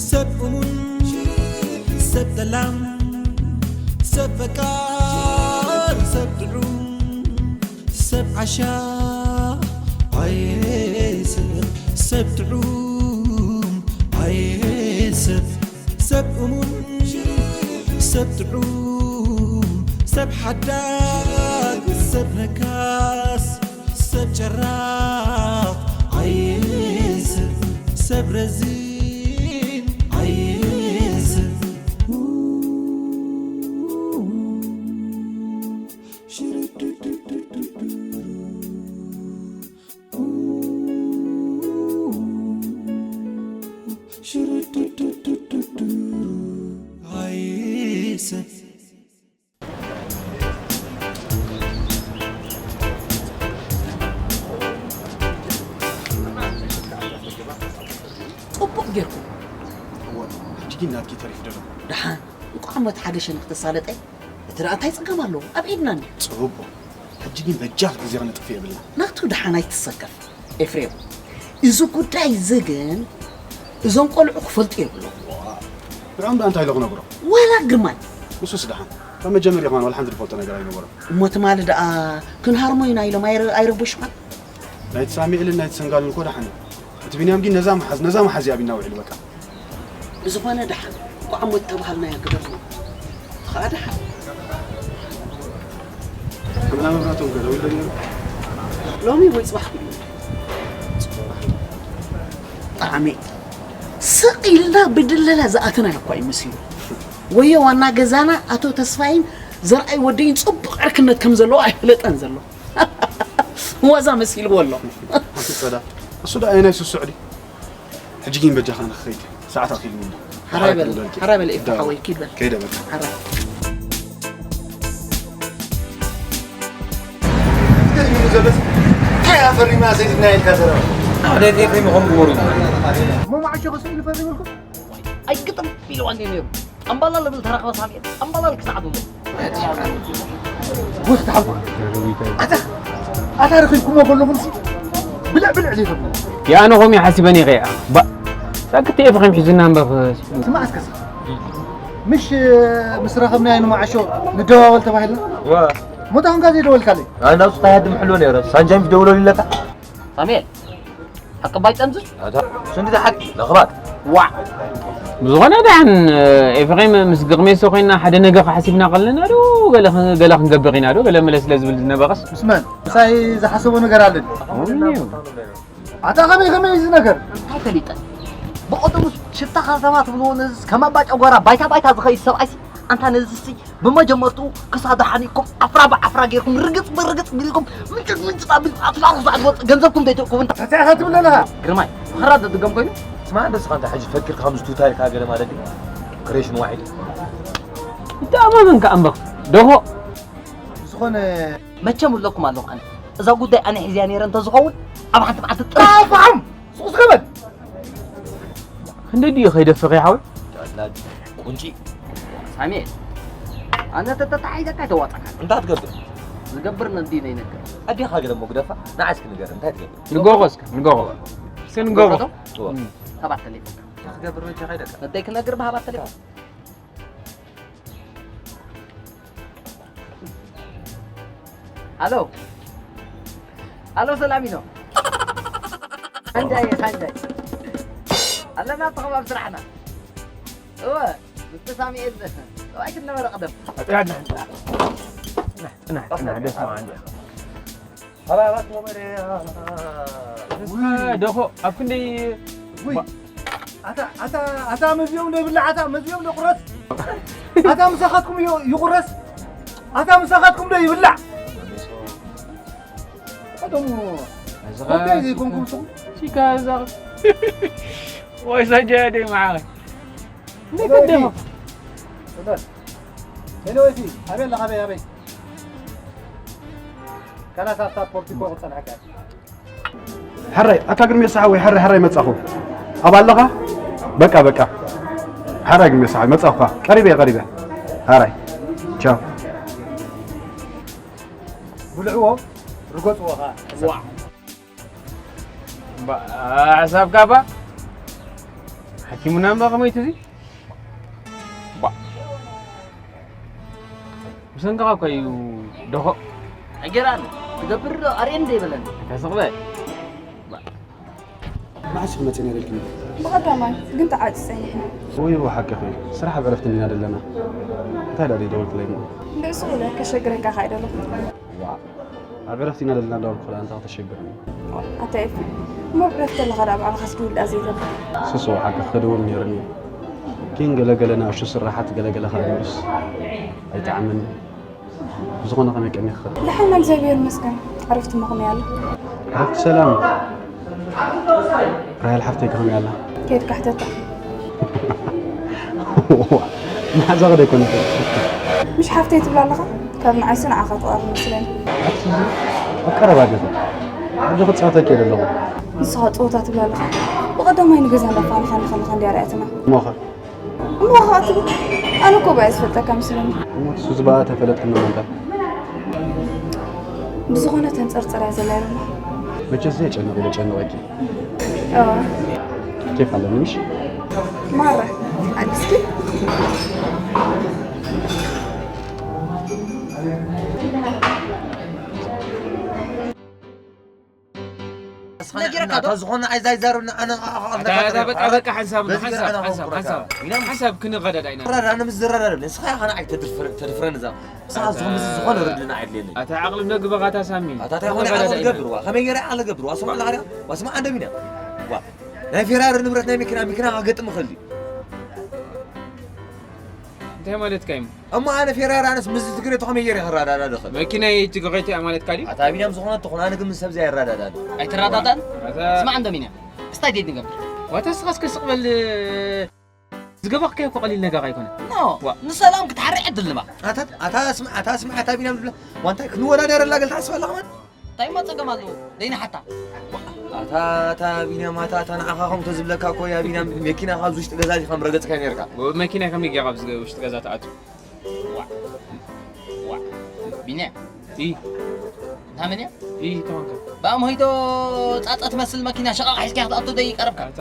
ሰብ እሙን፣ ሰብ ጠላም፣ ሰብ ፈቃር፣ ሰብ ጥዑም፣ ሰብ ዓሻ፣ ኣየ ሰብ፣ ሰብ ጥዑም፣ ኣየ ሰብ፣ ሰብ እሙን፣ ሰብ ጥዑም፣ ሰብ ሓዳግ፣ ሰብ ነካስ፣ ሰብ ጨራቕ፣ ኣየ ሰብ፣ ሰብ ረዚን፣ ኣየ ሰብ። ጽቡቕ ጌርኩም። እወ፣ ሕጂ ግን ናትኪ ተሪፉ ደሎ። ደሓን እንቋዕ ሞት ሓደ ሸነኽ ተሳለጠ። እቲ ደኣ እንታይ ጸገም ኣለዎ? ኣብ ኢድና እንድዩ። ጽቡቕ። ሕጂ ግን በጃኽ ግዜ ክነጥፍ የብልና። ናቱ ደሓን ኣይትሰከፍ ኤፍሬም። እዚ ጉዳይ እዚ ግን እዞም ቆልዑ ክፈልጡ የብሎም። ብርዖም ደኣ እንታይ ኢለ ክነግሮ? ዋላ ግርማይ። ንሱስ ደሓን። ካብ መጀመርያ ከማን ዋላ ሓንቲ ዝፈልጦ ነገር ኣይነበሮም። እሞ ትማሊ ደኣ ክንሃርሞ ኢና ኢሎም ኣይረ- ኣይረበሹኻን? ናይቲ ሳሚኤልን ናይቲ ሰንጋልን እኮ ደሓን እዩ። እቲ ቢንያም ግን ነዛ መሓዝ ነዛ መሓዝ እያ ቢና ውዒሉ በቃ። ብዝኾነ ደሓን እኳ ዓሞ እተባሃልናዮ ግደፍና። እቲ ኸኣ ደሓን። ኣምና መብራቶም ገለ ኢሎም ነይሩ። ሎሚ ወይ ጽባሕ ክብሉ። ብጣዕሚ ስቕ ኢልና ብድለላ ዝኣተና እኳ ይመስሉ። ወዮ ዋና ገዛና ኣቶ ተስፋይን ዘርኣይ ወደይን ጽቡቕ ዕርክነት ከም ዘለዎ ኣይፈለጠን ዘሎ። ዋዛ መሲልዎ ኣሎ። ኣቲ ጸዳ እሱ ደኣ ኣየናይ ስሱዕ ድዩ? ሕጂ ግን በጃኻ ንኽኸይድ ሰዓት ኣኺልኒ ኣሎ። ሓራይ በል፣ ሓራይ በል ኤፍሬም ሓወይ፣ ኪድ በል። ከይደ በቃ። ሓራይ። እንታይ ኣፈሪማ ዘይድና ኢልካ ዘረባ? ሓደ ኤፍሬም ይኾን ብወሩ። እሞ መዓሾ ክስኢሉ ፈሪምልኩም? ኣይግጥም ኢልዋ እንዴ ነይሩ። ጠምባላ ልብል ተረኽበ ሳሚኤል፣ ጠምባላ ልክሳዕ ብሎ። ወስድ ሓንኮ ኣታ ኣታ ረኺብኩሞ ከለኹም ሲ ብልዕ ብልዕ ዘይተብሉ። ያነ ኾም ሓሲበን ይኸያ ባ ሳክት ኤፍሬም ሒዝና እምበር። ስማዕ እስከ ምሽ ምስ ረኸብናዮ ንመዓሾ ንደዋወል ተባሂልና። ሞታ ኹንካ ዘይደወልካለይ። ኣና ውስጥ ኣያድም ሕሎ ነይረ ሳንጃ ምስ ደውሎ ይለካ። ሳሙኤል ሓቂ ባይጠምዝዝ ኣታ ስንዲ ሓቂ ለኽባጥ ዋዕ ብዝኾነ ደሓን ኤፍሬም ምስ ግቕሜሶ ኮይና ሓደ ነገር ሓሲብና ቀለና ዶ ገለ ገለ ክንገብር ኢና ዶ ገለ መለ ስለ ዝብል ዝነበቐስ ምስ መን ምሳይ ዝሓሰቦ ነገር ኣለ ድዩ ኣታ ከመይ ከመይ እዚ ነገር እንታይ ፈሊጠ ብቐደሙ ሽታ ከተማ ትብልዎ ነዚ ከም ኣባ ጨጓራ ባይታ ባይታ ዝኸይድ ሰብኣይሲ ኣንታ ነዚሲ ብመጀመርትኡ ክሳዱ ሓኒቅኩም ዓፍራ ብዓፍራ ጌርኩም ርግጽ ብርግጽ ቢልኩም ምንጭጥ ምንጭጥ ኣቢልኩም ኣፍላኹ ሳዕ ዝወፅእ ገንዘብኩም ዘይትእክቡ እንታ እንታይ ኢኻ ትብል ኣለኻ? ግርማይ ምኽራር ዘድገም ኮይኑ ስማ እንደ ስኻ እንታይ ሕጂ ፈኪርካ ከምዚ ትውታ ኢልካ ገለ ማለት ድዩ? ክሬሽን ዋሒድ ይተኣማመን ከኣ እምበር ደኾ ዝኾነ መቸም እብለኩም ኣለኹ ኣነ እዛ ጉዳይ ኣነ ሒዝያ ነይረ እንተዝኸውን ኣብ ሓንቲ መዓልቲ ጥራሕ ኣይፋዓም ሱቕ ስኸበል ክንደይ ድዩ ከይደፍር ይሓወይ? ቁንጪ ሳሜ ኣነ ተተታሒዘካ ኣይተዋጣካ እንታይ ትገብር ዝገብር ነዲ ነይነገር ኣዴኻ ገለ ሞግደፋ ንዓስኪ ንገር እንታይ ትገብር ንጎቦ እስከ ንጎቦ እስከ ንጎቦ ሰባት ተሌፎን ክትገብር በጃ ከይደካ ነደይ ክነግር ብሃባት ተሌፎን ኣሎ ኣሎ ሰላም ኢሎ ሳንጃይ ሳንጃይ ኣለና ተኸባብ ስራሕና እወ ምስቲ ሳሙኤል ሰብኣይ ክትነበረ ቀደም ጽናሕ ጽናሕ ደስ በሃሊ ደኾ ኣብ ክንደይ ኣታ ኣታ ኣታ መዚኦም ዶ ይብላዕ ኣታ መዚኦም ዶ ቁረስ ኣታ ምሳኻትኩም ይቁረስ ኣታ ምሳኻትኩም ዶ ይብላዕ ኣቶም ጉዳይ ዘይኮንኩም ስኹም ሲካ እዛ ወይ ሰጃ ደይ መዓኸ ንግደሞ ሄሎ እቲ ኣበይ ኣለኻ ኣበይ ኣበይ ካላስ ኣብታ ፖርቲኮ ክጸንሐካ ሕራይ ኣታ ግርሜ ሰሓ ወይ ሕራይ ሕራይ መጻኹ ኣብ ኣለኻ በቃ በቃ ሕራይ ግርሜ ሰሓ መጻኹ ቀሪበ ቀሪበ ኣራይ ቻው። ብልዕዎ፣ ርገጽዎ ኸዓ። ዋ። ባ-፣ ሓሳብካ ባ? ሓኪሙና እምባ ከመይ ትዚ? ባ-፣ ብሰንክኻ እኮ እዩ ደኾ። ኣገራሚ። ትገብር ዶ? ኣርእየኒ ዘይበለኒ። ተስቕበ። ባ-፣ መዓስ ኢኺ መጺእና ኢልክኒ? ብቐዳማይ፣ ግን ተዓጽዩ ጸኒሕና። ወይ ሓቅኺ፣ ስራሕ ኣብ ዕረፍቲ እንዲና ዘለና። እንታይ ደኣ ደይደወልክለይ እሞ? ንእሱ ኢለ ከሸግረካ ከይደለኹ። ዋእ፣ ኣብ ዕረፍቲ ኢና ዘለና እንዳበልኩ ደኣ እንታይ ከተሸግረኒ? ኣታ ኤፊ፣ እሞ ኣብ ዕረፍቲ ኣለኻ ደኣ ባዕልኻስ ድውል ደኣ ዘይተብሎ? ሱሱ፣ ሓቅኺ ክድውል ነይሩኒ። ግን ገለ ገለ ንኣሽቱ ስራሓት፣ ገለ ገለ ከኣ ንኡስ ኣይጠዓመኒ። ብዝኾነ ከመይ ቀኒኺ? ደሓን፣ እግዚኣብሔር ይመስገን። ዕረፍቲ እሞ ከመይ ኣሎ? ዕረፍቲ ሰላም። ራሄል ሓፍተይ ከመይ ኣላ? ከይድካ ሕተታ። መሓዛኺ ዶ ኣይኮነትን? ምሽ ሓፍተይ ትብላ ኣለኻ? ካብ ንዓይሲ ንዓኻ ትቐርብ መስለኒ። ኣቲ፣ ኣብ ቀረባ ግዜ ሕጂ ክጻወተኪ እየ ዘለኹ። ንስኻ ጸወታ ትብላ ኣለኻ? ብቐዳማይ ንገዛ እንዳፋንኻ ንኸለኻ እንድያ ርኣያትና። እሞኸ? እሞ ኸኣ ትብል? ኣነ እኮ ባየ ዝፈልጠካ መስለኒ። እሞ ንሱ ዝበኣ ተፈለጥክኒ እሞ እንታይ? ብዝኾነ ተንጸርጽር እያ ዘላ ኢሎማ። መቸስ ዘየጨንቕ ኢለ ጨንቐኪ። እዋ። ኬፍ ኣለኒ ምሽ? ማራ፣ ኣዲስኪ? ነጊረካ ዶ? ዝኾነ ኣይዛይዛሩ ኣነ ኣታ በቃ በቃ ሓንሳብ በዚ ሓንሳብ ገርና ሓንሳብ ኾንኩራ ሓንሳብ ካ። ሓንሳብ ክንረዳዳ ኢና። ረዳ ኣነ ምስ ዝረዳዳ ንስኻ ኢኻ ንዓይ ተድፍረ-፣ ተድፍረኒ እዛ። ንስኻ ዝኾነ ምስ ዝኾነ ርድና ኣይድልየኒ። ኣታ ዓቕሊ ነግበኻ ኣታ ሳሚ። ኣታ እንታይ ኾነ ክንረዳዳ ዓቕሊ ኢና። ገብርዋ? ከመይ ገይረ ዓቕሊ ገብርዋ? ስምዕ ኣለኻ ድያ? ዋስማ ኣንደሚና። ዋ። ናይ ፌራሪ ንብረት ናይ መኪና፣ መኪና ክገጥም ይኽእል ድዩ? እንታይ ማለትካ እዩ? እሞ ኣነ ፌራሪ ኣነስ ምስ ትግሬ ተኸመይ ገይረ ክረዳዳ ደኸ? መኪናይ ትግሬ እያ ማለትካ ድዩ? ኣታ ቢንያም ዝኾነ ትኹን ኣነ ግን ምስ ሰብ ዘይረዳዳ። ኣይትረዳዳን? ኣታ ስማዕ እንዶ ቢንያም፣ እስታይ ዴት ንገብር። ዋታ እስኻ እስከ ስቕ በል። ዝገባኽካዮ እኮ ቀሊል ነገር ኣይኮነን። ኖ፣ ዋ። ንሰላም ክትሓሪ ዕድል ንባ። ኣታ፣ ኣታ ስማዕ፣ ኣታ ስማዕ፣ ኣታ ቢንያም ዝብላ ዋንታይ ክንወዳደረላ ገል ትሓስብ ኣለኻ ማለት? እንታይ እሞ ጸገም ኣለዎ? ደይንሓታ። ኣታ፣ ኣታ ቢንያም፣ ኣታ፣ ኣታ ንዓኻ ከምኡ ተዝብለካ እኮ ያ ቢንያም፣ መኪናኻ ኣብዚ ውሽጢ ገዛ ዲኻ ምረገጽካዮ ነይርካ? መኪና ከመይ ጌርካ ኣብዚ ውሽጢ ገዛ ትኣቱ? ዋዕ፣ ዋዕ። ቢንያም። ኢ። እንታ መን እያ? ኢ፣ ተወንከ። ብኣምሆይቶ ጻጸ ትመስል መኪና ሸቓቕ ሒዝካ ክትኣቱ ደይቀረብካ? ኣታ፣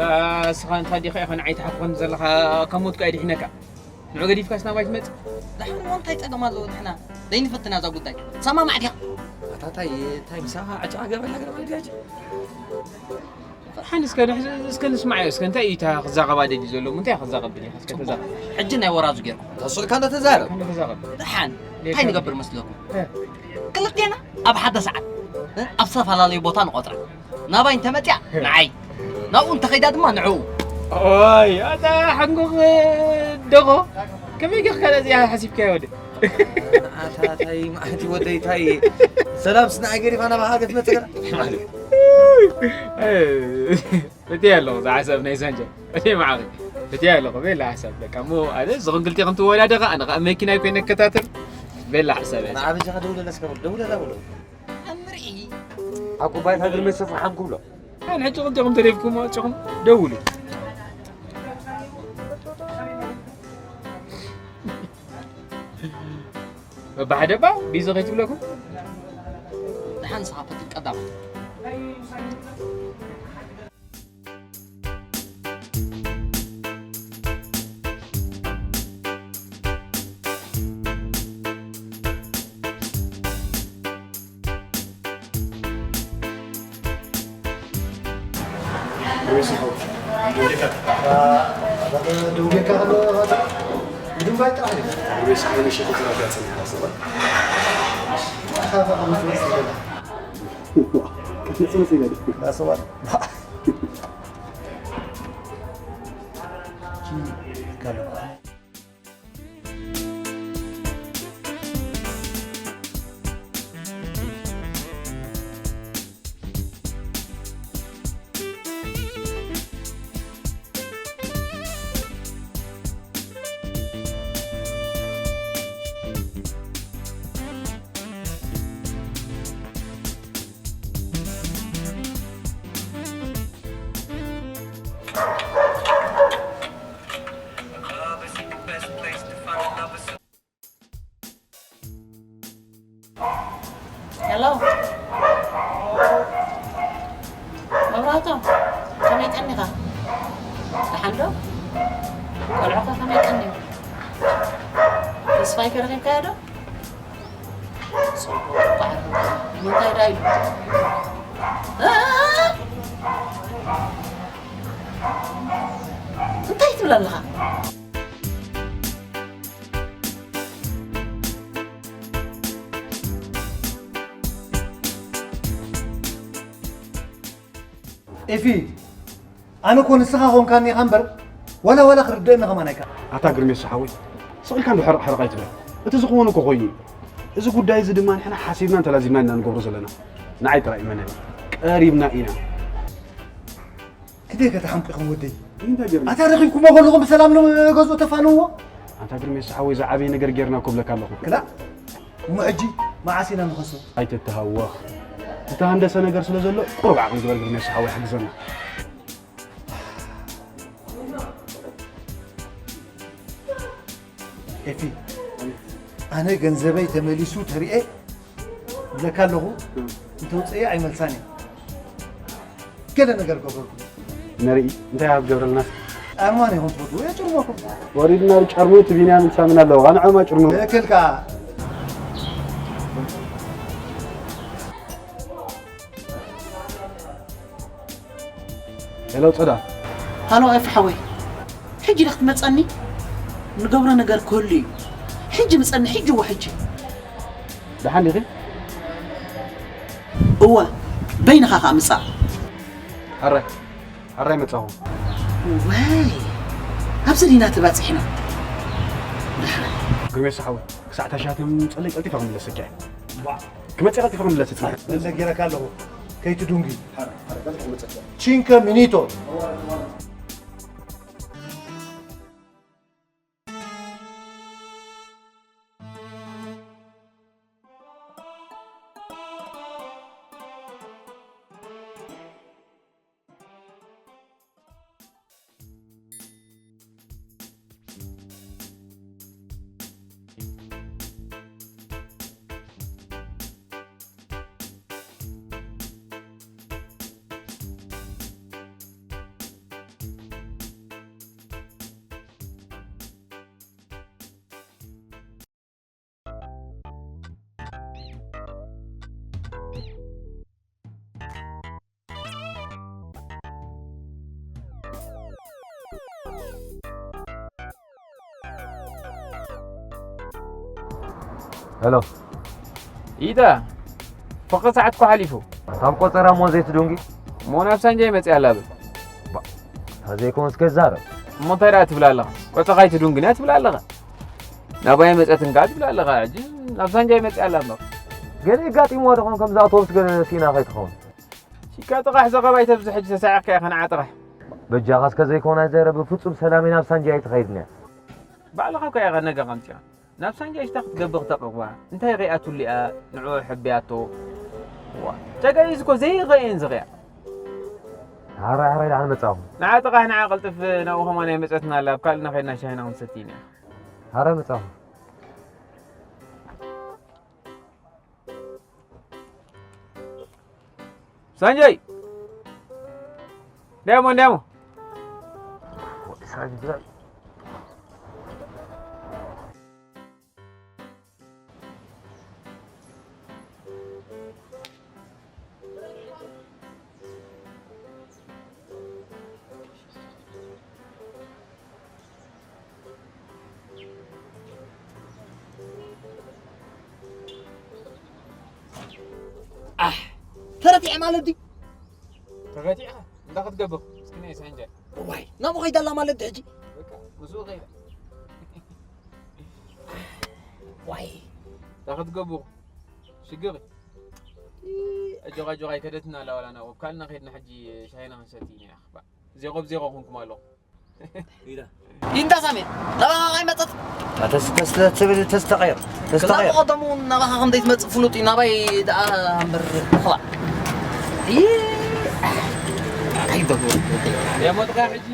እስኻ እንታ ዲኻ ኢኻ ንዓይ ትሓኩኸኒ ዘለኻ? ካብ ሞትኩ ኣድሒነካ። ንዑ ገዲፍካስ ናባይ ትመጽእ? ደሓን እሞ እንታይ ጸገም ኣለዎ ንሕና ዘይንፈትና እዛ ጉዳይ? ትሰማማዕ ዲኻ? ኣታ ታይ፣ ታይ ምሳኻ ዕጫ ገብረላ ገለ ማለት ድያ? ፈርሓን እስከ ንሕ-፣ እስከ ንስማዕ እስከ እንታይ እዩ እታ ክዛቐባ ደልዩ ዘሎ? እንታይ ክዛቐብ ደሊኻ እስከ ተዛቐብ። ሕጂ ናይ ወራዙ ጌርኩ። ተስእልካ እንዶ ተዛረብ። እንዶ ተዛቐብ። ደሓን ሌላ እንታይ ንገብር መስለኩም? እ። ክልቴና ኣብ ሓደ ሰዓት፣ እ፣ ኣብ ዝተፈላለዩ ቦታ ንቆጽራ። ናባይ እንተመጽያ፣ እ። ንዓይ። ናብኡ እንተኸይዳ ድማ ንዕኡ። ኦይ፣ ኣታ ሓንጎቕ ደኾ። ከመይ ጌርካ ነዚኣ ሓሲብካያ ወደ? ኣታ ታይ መዓልቲ ወደይ ታይ ሰላም ስና ገሪፋ ናባኻ ገት መጸገራ። ማለት። እቲ ኣለኹ፣ እዛ ሓሳብ ናይ ሳንጃ። እቲ መዓኺ። እቲ ኣለኹ፣ ቤላ ሓሳብ። በቃ፣ እሞ፣ ኣነ፣ ዝኹን ክልቲኹም ትወዳደኻ፣ ኣነ ኸኣ መኪና ኮይነ እከታተል። ቤላ ሓሳብ እያ። ንዓበጃኻ ደውለላ እስከ በል፣ ደውለላ በሎ። ኣምርኢ። ኣብ ኩባያ ሃገር መሰፍ ሓም ክብሎ። ኣነ ሕጂ ክልቲኹም ተሪፍኩም ወጺኹም ደውሉ። በብሓደ እባ ቢዚ ከይትብለኩም። ደሓን ንስኻ ፈትል ቀዳማይ። ቆልዑ ከ ከመይ ቀንዮም? ተስፋይ ከ ረኺብካዮ ዶ? ጽቡቕ እኳ። እንታይ ደኣ ኢሉ? እ? እንታይ ትብል ኣለኻ? ኤፊ፣ ኣነ እኮ ንስኻ ኾንካኒ ኢኻ እምበር፣ ዋላ ዋላ ክርደአኒ ከማን ኣይከኣለን። ኣታ ግርሜስ ሓወይ፣ ስቕ ኢልካ እንዶ ሕርቕ ሕርቕ ኣይትበል። እቲ ዝኸውን እኮ ኮይኑ እዩ። እዚ ጉዳይ እዚ ድማ ንሕና ሓሲብናን ተላዚብናን ኢና ንገብሮ ዘለና። ንዓይ ጥራይ እመነኒ። ቀሪብና ኢና። ክደይ ከተሓምቂኹም ወደይ። እንታይ ጌርና? ኣታ ረኺብኩሞ ከለኹም ብሰላም ንገዝኡ ተፋንዎ። ኣታ ግርሜስ ሓወይ፣ ዝዓበየ ነገር ጌርና እኮ እብለካ ኣለኹ። ክላእ፣ እሞ ሕጂ መዓስ ኢና ንኸሶ? ኣይትተሃወኽ። ዝተሃንደሰ ነገር ስለ ዘሎ፣ ቁሩብ ዓቕሊ ግበር ግርሜስ ሓወይ፣ ሓግዘና። ኤፊ፣ ኣነ ገንዘበይ ተመሊሱ ተሪኤ እብለካ ኣለኹ፣ እንተውፅእየ ኣይመልሳን እየ። ገለ ነገር ገበርኩ። ነርኢ፣ እንታይ ኣብ ገብረልና? ጫርማን ኢኹም ትፈትዉ፣ እየ ጭርመኩም። ወሪድና ጫርሙ፣ እቲ ቢንያም ሳምን ኣለዉ፣ ቃንዖም ኣጭርሙ። ትኽክል ከኣ። ሄሎ፣ ጸዳ። ሃሎ፣ ኤፍ ሓወይ። ሕጂ ዲኻ ትመጸኒ? ንገብሮ ነገር ክህሉ እዩ። ሕጂ ምጸኒ፣ ሕጂ እወ፣ ሕጂ። ደሓን ዲኺ? እወ፣ በይንኻ ከኣ ምጻእ። ሕራይ፣ ሕራይ መጻኹ። ወይ፣ ኣብዚ ዲና ተባጺሕና። ደሓን። ግርሜ ሰሓዊ፣ ክሳዕ ታሻት ምጸለይ ቀልጢፈ ክምለሰካ እየ። ክመጽእ ቀልጢፈ ክምለስ እጽናሕ። ነለ ጌረካ ኣለኹ፣ ከይትዱንጊ። ቺንከ ሚኒቶ። ሄሎ። ኢታ፣ ፈቐ ሰዓት እኮ ሓሊፉ። ካብ ቆጸራ እሞ ዘይትዱንጊ? እሞ ናብ ሳንጃይ መጽእ ኣላ በል። ባ፣ ተዘይኮንስ ከዛረብ። እሞ እንታይ ደኣ ትብል ኣለኻ? ቆጸኻ ኣይትዱንግን እያ ትብል ኣለኻ። ናባይ መጸት እንካ ትብል ኣለኻ። ሕጂ ናብ ሳንጃይ መጽእ ኣላ እሞ። ገለ የጋጢምዋ ዶ ኾን ከምዛ ኣውቶቡስ ገለ ሲና ከይትኸውን? ሺካ ጥቓሕ ዘቐባይ ተብዚ ሕጂ ተሳዒቕካ ኢኻ ንዓ ጥቓሕ። በጃኻ እስከ ዘይኮነ ዘረ ብፍጹም ሰላም ናብ ሳንጃይ ትኸይድን እያ። ባዕልኻ እኮ ኢኻ ነገ ከምጽያ። ናብ ሳንጃይ ሽታ ክትገብር ተቕርባ። እንታይ ሪኣትሉ እያ ንዕኡ ሕብያቶ? ዋ፣ ጨጋይ እዚ እኮ ዘይርአየን ዝሪኣ። ሓራይ ሓራይ ደሓን መጻኹም። ንዓ ጥቓሕ ንዓ ቅልጥፍ ናብኡ ኸማን ኣይመጸትና ኣላ። ኣብ ካልእና ኸይድና ሻሂና ክንሰቲ ኢና። ሓራይ መጻኹም። ሳንጀይ! እንዲያሞ፣ እንዲያሞ። ሳንጀይ። ኣሕ፣ ተረቲዐ ማለት ድዩ? ተረቲዐ? እንዳ ክትገብር? እስኪ ናይ ሳንጃ። ዋይ፣ ናብኡ ኸይዳ ኣላ ማለት ድዩ ሕጂ? በቃ፣ ምስኡ ኸይዳ። ዋይ። እንዳ ክትገብሩ? ሽግር። ኣጆኻ፣ ኣጆኻ፣ ኣይከደትና ኣላ ዋላ ናብኡ። ካልእና ኸይድና ሕጂ ሻሂና ክንሰቲ ኢና። ዜሮ ብዜሮ ኾንኩም ኣለኹም። ኢንዳ ሳሜ፣ ናባኻ ኣይመጸት? ተስ-፣ ተስ-፣ ተስ-፣ ተስተቐየር፣ ተስተቐየር። ክላብ ቀደሙ ናባኻ ከም ዘይትመጽእ ፍሉጥ እዩ፣ ናባይ ደኣ እምበር፣ ኸዋ። ይ-፣ ኣይደግሞ። የሞትካ ሕጂ።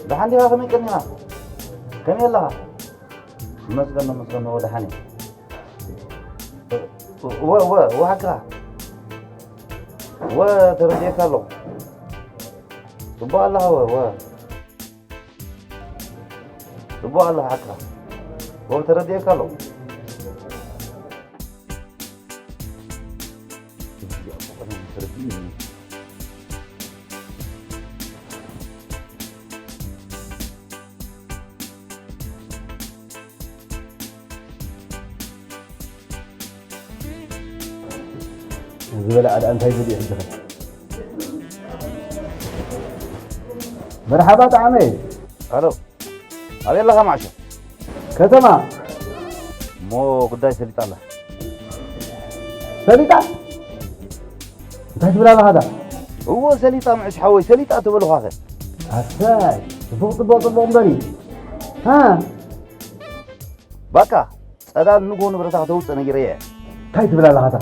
ደሓን ዲኻ? ከመይ ቀኒኻ? ከመይ ኣለኻ? መስገን መስገን ወደሓን እየ። ወ ወ ወ ሓቅኻ። ወ ተረዲኤካ ኣለኹ። ጽቡቕ ኣለኻ ወ ወ ጽቡቕ ኣለኻ ሓቅኻ። ወ ተረዲኤካ ኣለኹ። ዝበለ ኣድኣ እንታይ ዝብል እዩ ሕጂ ኸ? መርሓባ ጣዕመ። ኣሎ፣ ኣበይ ኣለኻ ማዕሾ? ከተማ። እሞ ጉዳይ ሰሊጣ ኣላ። ሰሊጣ? እንታይ ትብል ኣለኻ ዳ? እዎ፣ ሰሊጣ ምዕሽ ሓወይ፣ ሰሊጣ ትበልኳኸ? ኣሰይ፣ ጽቡቕ፣ ጽቡቕ፣ ጽቡቕ እምበሪ። ሃ? ባካ፣ ጸዳል ንግሆ ንብረታ ከተውጽእ ነጊረያ እየ። እንታይ ትብል ኣለኻ እታ?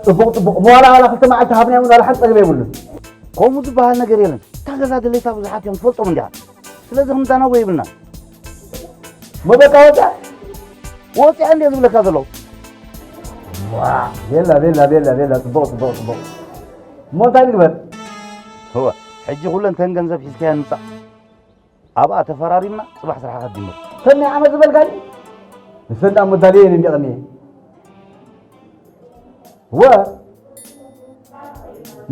ጽቡቕ፣ ጽቡቕ። መዋላ ዋላ ክልተ መዓልቲ ሃብና እውን ዋላ ሓንቲ ጸገም የብሉን። ከምኡ ዝበሃል ነገር የለን። እታ ገዛ ድሌታ ብዙሓት እዮም፣ ትፈልጦም እንዲኻ። ስለዚ ክንዘናጎ የብልናን። እሞ በቃ ወጽያ? ወጽያ እንድየ ዝብለካ ዘለኹ። ዋ፣ ቤላ፣ ቤላ፣ ቤላ፣ ቤላ፣ ጽቡቕ፣ ጽቡቕ፣ ጽቡቕ። እሞ እንታይ ንግበር? እወ፣ ሕጂ ኩለን ተን ገንዘብ ሒዝካየን ምጻእ። ኣብኣ ተፈራሪምና ጽባሕ ስራሕኻ ጅምር። ሰናይ ዓመት ዝበልካኒ? ንሰንዳ መዳልየ እየ እንዲቐኒ። ወ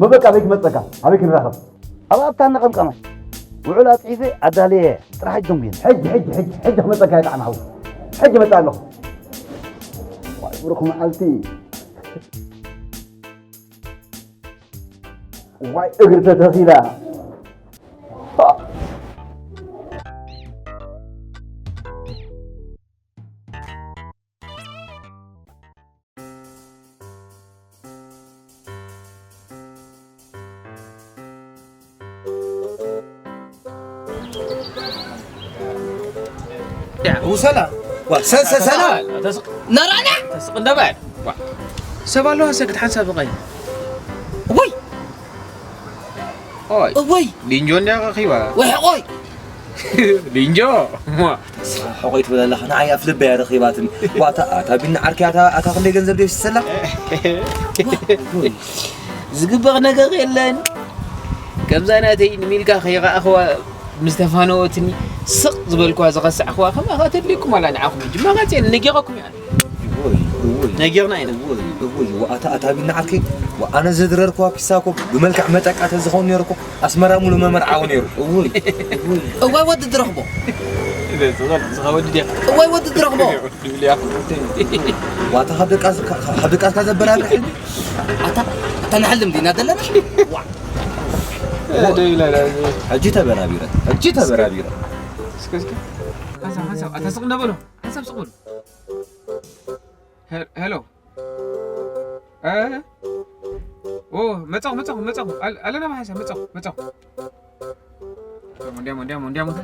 መበቃ ኣበይ ክመጸካ? ኣበይ ክንራኸብ? ኣብ ኣብታ ነቐምቀማይ ውዕል ኣጽሒፈ ኣዳልየ ጥራሕ እጆም ግን። ሕጂ፣ ሕጂ፣ ሕጂ፣ ሕጂ ክመጸካ እየ ጣዕሚ ሓው። ሕጂ መጽእ ኣለኹ። ዋይ ብሩኽ መዓልቲ። ዋይ እግሪ ተተኺላ። ውሰላ። ዋ፣ ሰ-፣ ሰ-፣ ሰላ። ተስቕ-፣ ናራና። ተስቕ እንደባል። ዋ። ሰብ ኣለዋ ሰግድ ሓንሳብ ብቐይ። ወይ። ኦይ። እወይ። ሊንጆ እንድያ ረኺባ። ወይ ሕቆይ። ሊንጆ። ዋ። ተስፋ ሕቆይ ትብል ኣለኻ። ንዓይ ኣፍ ልበይ እያ ረኺባትኒ። ዋታ፣ ኣታ ቢኒ ዓርከይ፣ ኣታ፣ ኣታ ክንደይ ገንዘብ ደስ ይሰላ? ዝግበር ነገር የለን። ከምዛ ናተይ ንሚልካ ከይረኣኽዋ ምስ ተፋነወትኒ ስቕ ዝበልክዋ ዝኸሳዕኽዋ ከማኻ ተድልየኩም ኣላ ንዓኹም። ሕጂ መቐጽየ ነጊረኩም እየ። እወይ፣ እወይ። ነጊርና ኢና። እወይ፣ እወይ። ወኣታ፣ ኣታ ቢኒ ዓርከይ፣ ወኣነ ዘድረርክዋ ፒሳ እኮ ብመልክዕ መጠቃ ተዝኸውን ነይሩ እኮ ኣስመራ ሙሉ መመርዓዊ ነይሩ። እወይ፣ እወይ። እዋይ ወዲ ትረኽቦ። እወይ ወዲ ትረኽቦ። ድብልያ። ዋታ ካብ ደቃስ፣ ካብ ደቃስካ ዘበላብዕ ሕልሚ። ኣታ፣ ኣታ ንሕልም ዲና ዘለና? ዋ። ደው ኢላ፣ ደው ኢላ። ሕጂ ተበራቢረ፣ ሕጂ ተበራቢረ። እስከ፣ እስከ። ሓንሳብ፣ ሓንሳብ፣ ኣታ ስቕ እንዳበሎ፣ ሓንሳብ ስቕ በሉ። ሄ-፣ ሄሎ። እ? ኦ፣ መጻኹ፣ መጻኹ፣ መጻኹ። ኣል-፣ ኣለና ብሓንሳብ፣ መጻኹ፣ መጻኹ። እንዲያሞ፣ እንዲያሞ፣ እንዲያሞ፣ እንዲያሞ። ኣታ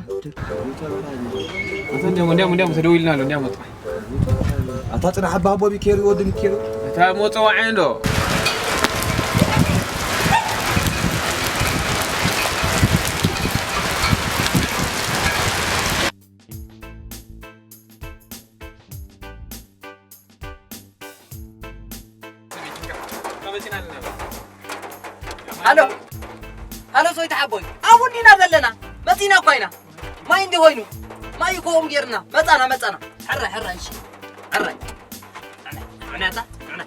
እንዲያሞ፣ እንዲያሞ፣ እንዲያሞ፣ ተደዊልና ኣሎ፣ እንዲያሞ፣ ጥራይ። ኣታ ጽናሕ ኣባ ኣቦ ቢኬሪ ወዲ ቢኬሪ። እታ መጸዋዒ እንዶ። ሃሎ፣ ሃሎ፣ ሰዊት ሓቦይ፣ ኣብኡ እንዲና ዘለና፣ መጺና እኳ ኢና። ማይ እንዲ ኮይኑ፣ ማይ እኮ ኦም ጌርና፣ መጻና፣ መጻና። ሕራይ፣ ሕራይ፣ እሺ፣ ሕራይ። ዕነታ፣ ዕነ።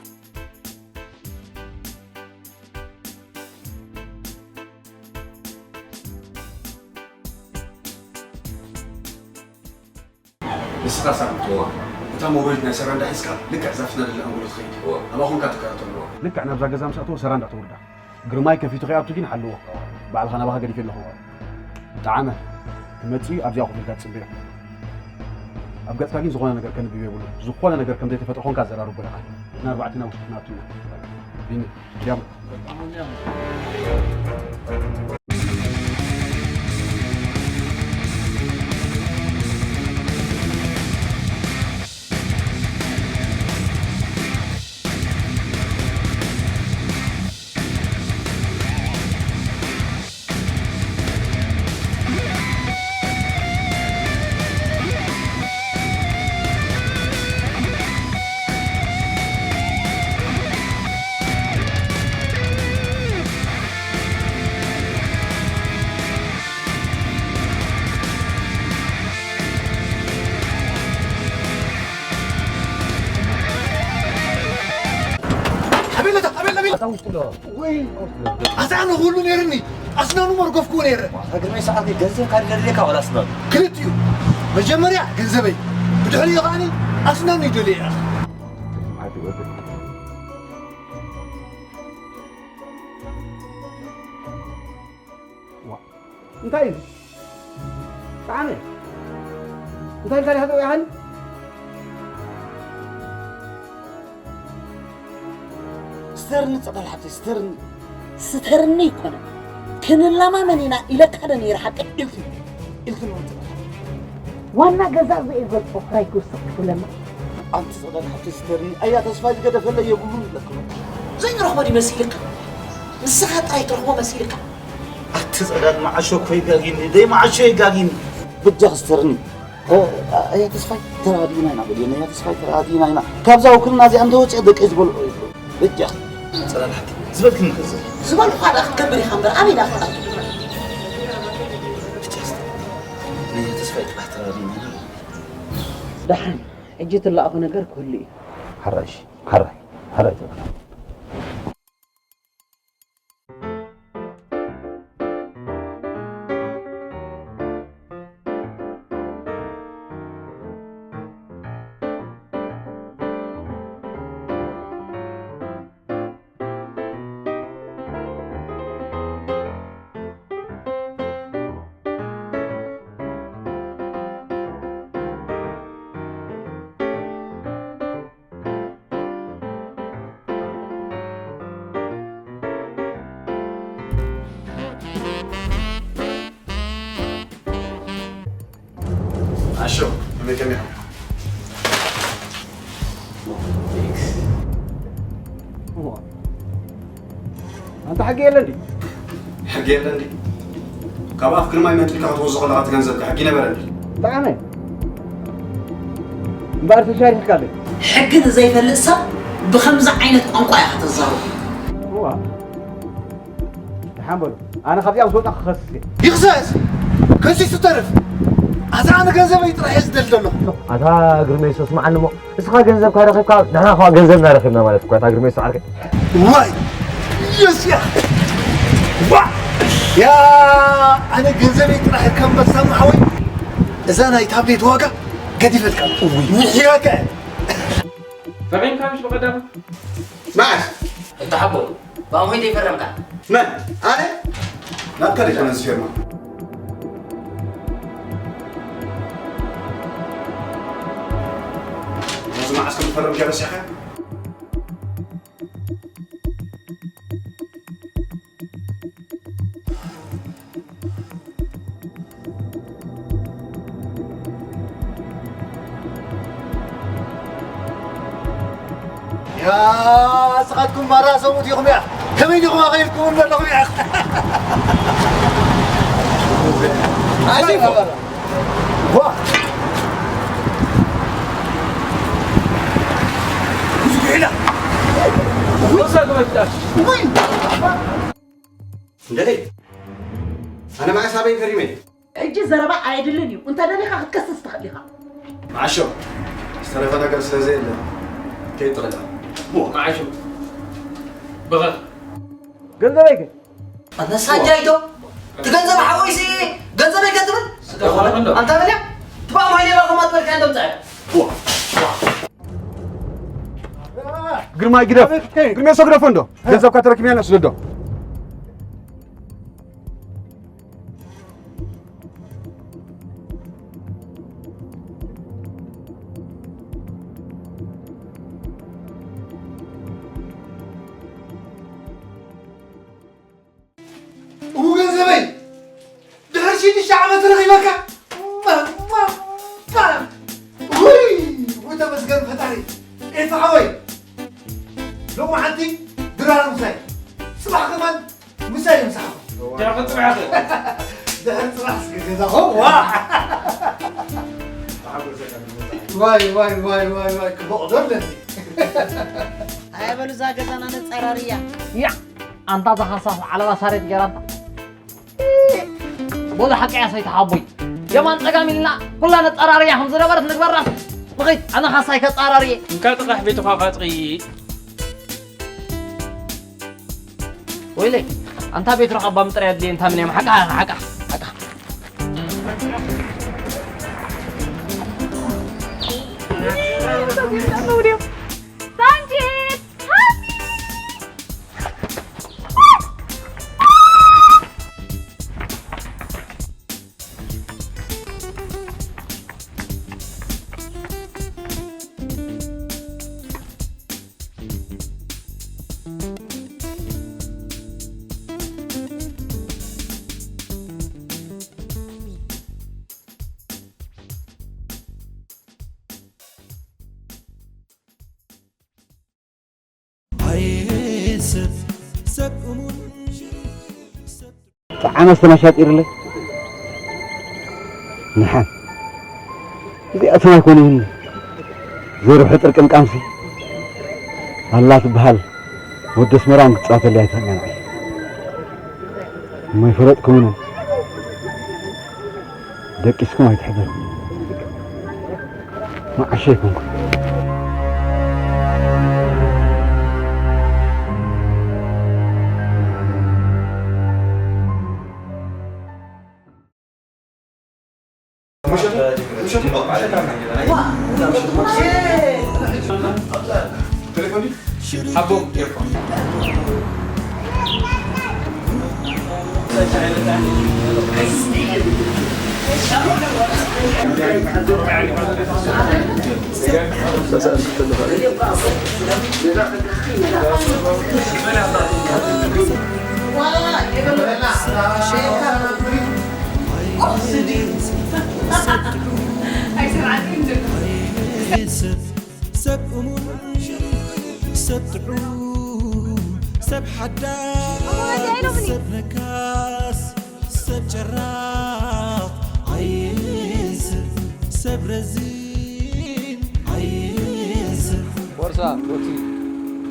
ንስኻ ሳብ እትወ፣ እታ ሞባይል ናይ ሰራንዳ ሒዝካ፣ ልክዕ እዛ ፊትና ደላ ኣንጎሎ ትኸይድ። እወ። ኣብኣ ኾንካ ትከታተልዎ። ልክዕ ናብዛ ገዛ ምስ ኣተወ፣ ሰራንዳ ትውርዳ። ግርማይ ከፊቱ ከይኣቱ ግን ሓልዎ። ባዕልኻ ናባኻ ገዲፈ ኣለኹ። ጠዓመ፣ ክመጽእ እዩ፣ ኣብዚኣ ኮፍ ኢልካ ትጽበዮ። ኣብ ገጽካ ግን ዝኾነ ነገር ከንብብ የብሉን። ዝኾነ ነገር ከም ዘይተፈጥረ ኾንካ ኣዘራርቦ ኢኻ። ንሕና ኣርባዕተ ናብ ውሽጢ ክንኣቱ ኢና። ቢኒ፣ ድያም። ወይ ኣታ ኣነ ኩሉ ነይርኒ ኣስናኑ መርገፍኩ ነይረ። ግርመይ ሰዓት ገንዘብ ካብ ደልየካ ዋላ ኣስናኑ ክልቲኡ መጀመርያ ገንዘበይ ብድሕሪኡ ከዓኒ ኣስናኑ ይደልየ። እንታይ እዩ? ጣዕመ እንታይ እንታይ ሓጥሩ ያህል ስተርኒ ጸዳል ሓብቲ ስተርኒ ስተርኒ ይኮነ ክንላማመን ኢና ኢለካ ዶ ነይረ ሓቂ ኢልክኒ ኢልክኒ እውን ጸዳል ሓብቲ ዋና ገዛ ዘኤ ፈልጦ ክራይ ክውስኽ ክብለና ኣንቲ ጸዳል ሓብቲ ስተርኒ ኣያ ተስፋ ዝገደፈለ የብሉን ይብለክም ዘይንረኽቦ ድዩ መሲልካ ንስኻ ጥራይ ትረኽቦ መሲልካ ኣቲ ጸዳል መዓሾ እኮ ይጋጊኒ ደይ መዓሾ ይጋጊኒ ብጃ ክስተርኒ ኣያ ተስፋይ ተራዲና ኢና በል ኣያ ተስፋይ ተራዲና ኢና ካብዛ ውክልና እዚኣ እንተወፅአ ደቂ ዝበልኦ ይብሉ በጃ ጸዳል ሓቲ ዝበልክኒ ከዘ ዝበልኩኻ ደኣ ክትገብር ኢኻ እምበር ኣበይ ደኣ ክትኣቱ ነያ ተስፋይ ጥራሕ ተራዲና ኢና ደሓን ሕጂ ትላእኹ ነገር ክህሉ እዩ ሓራሽ ሓራይ ሓራይ ኣሾ ከመይ ከመይ ኣንታ ሕጊ የለን ድዩ ሕጊ የለን ድዩ ካብ ኣፍ ግርማይ መንጢልካ ክትወስዶ ከለኻ እቲ ገንዘብካ ሕጊ ነበረ ድዩ ብጣዕሚ እምበኣር ተሻሪሕካለይ ሕጊ ንዘይፈልጥ ሰብ ብኸምዚ ዓይነት ቋንቋ ኢኻ ተዛረቡ እዋ ደሓን በሉ ኣነ ካብዚኣ ምስ ወፃ ክኸስስ እየ ይኽሰስ ከሲሱ ተርፍ ኣታ ኣነ ገንዘበይ ጥራሕ እየ ዝደሊ ዘለኹ ኣታ ግርመይ ሰስማዓኒ እሞ እስኻ ገንዘብካ ረኺብካ ንሕና ከኣ ገንዘብና ረኺብና ማለት እኮ እታ ግርመይ ሰዓርከ ዋይ የስያ ዋ ያ ኣነ ገንዘበይ ጥራሕ ከም በሳሙ ሓወይ እዛ ናይ ታብሌት ዋጋ ገዲፈልካ ምሕያከ ፈቒምካ ምሽ ብቐዳም መዓስ እንተ ሓቦ ብኣምሆይ ዘይፈረምካ መን ኣነ ናትካ ዲኻ ነዚ ፌርማ ነዚ መዓስ ከም ትፈርም ገረሲኻ ያ ስኻትኩም ማራ ሰብኡት ኢኹም ያ ከመይ ዲኹም ኣኸይድኩም ዘለኹም ያ ኣዚፎ ዋ ብዙ ሒላ ወሳ ግበጣሽ ወይ እንደለይ ኣነ መዓስ ኣበይ ፈሪመ ሕጂ ዘረባ ኣየድልን እዩ እንተ ደሊኻ ክትከስስ ትኽእል ኢኻ መዓሾ ዝተረፈ ነገር ስለ ዘየለ ከይጥቕላ መዓሾ ብኸ ገንዘበይ ከ ኣነ ሳጃይቶ እቲ ገንዘብ ሓወይሲ ገንዘበይ ከ ትብል ኣንታ በልያ ትባዕ ማይሌባ ከማትበልካ እንደምፅዐ ግርማይ ግደፍ ግርሜሶ ግደፎ እንዶ ገንዘብካ ተረኪብና ስደዶ እው ገንዘበይ ድሕሪ ሽዱሽተ ዓመት ረኺበካ ውይ ውይ ተመስገን ፈጣሪ ኤፋ ሓወይ ሎሚ ሓንቲ ድራር ምሳይ ጽባሕ ከማን ምሳይ ምሳኹ ድሕሪ ጽባሕ እስኪ ገዛኹ ዋ ዋይ ዋይ ዋይ ዋይ ዋይ ክበቕዶ ኣለኒ ኣይ በሉ እዛ ገዛና ነፀራርያ ያ ኣንታ እዛ ሃሳስ ዓለባ ሳሬት ገይራታ ቦዛ ሓቀያ ሰይትሓቦይ የማን ፀጋም ኢልና ኩላ ነፀራርያ ከም ዝነበረት ንግበራ ንኸይድ ኣነ ሃሳይ ከፃራርየ እንካ ጥቓሕ ቤትኻ ፋጥቒ ወይለይ፣ ኣንታ ቤት ረኸባ ምጥራይ ኣድልየ፣ እንታ ምን እዮም ሓቃ፣ ሓቃ፣ ሓቃ። ሳንቺ! ሰብ እሙን ሰብ ጠዓመ ዝተመሻጢርለይ ንሓን እዚኣቶም ኣይኮኑን። ዘርሑ ጥርቅምቃምሲ ኣላ ትበሃል ወዲ ኣስመራን ክትጻወተለይ ኣይትኽእልን። እሞ ኣይፈለጥኩምንን ደቂስኩም ኣይትሕደሩ። መዓሸ ኣይኮንኩን። ሰብ እሙን ሰብ ጥዑም ሰብ ሓዳር ሰብ ነካስ ሰብ ጨራቕ ኣይንስእ ሰብ ረዚን ኣይንስእ ቦርሳ ቦቲ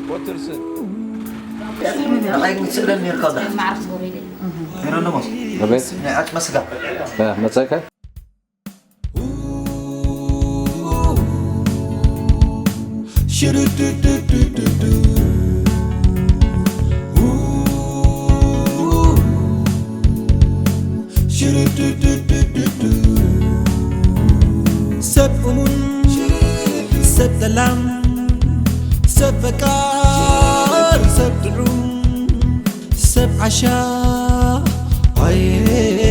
ቦትር ስን ኣይትስእለን ነርካ ዳ ነይረ ዶ ሞስ ኣቤት ናይ ዓጽመ ስጋ መጸከ ሰብ እሙን ሰብ ጠላም ሰብ ፈቃር ሰብ ጥዑም ሰብ ዓሻ ኣየ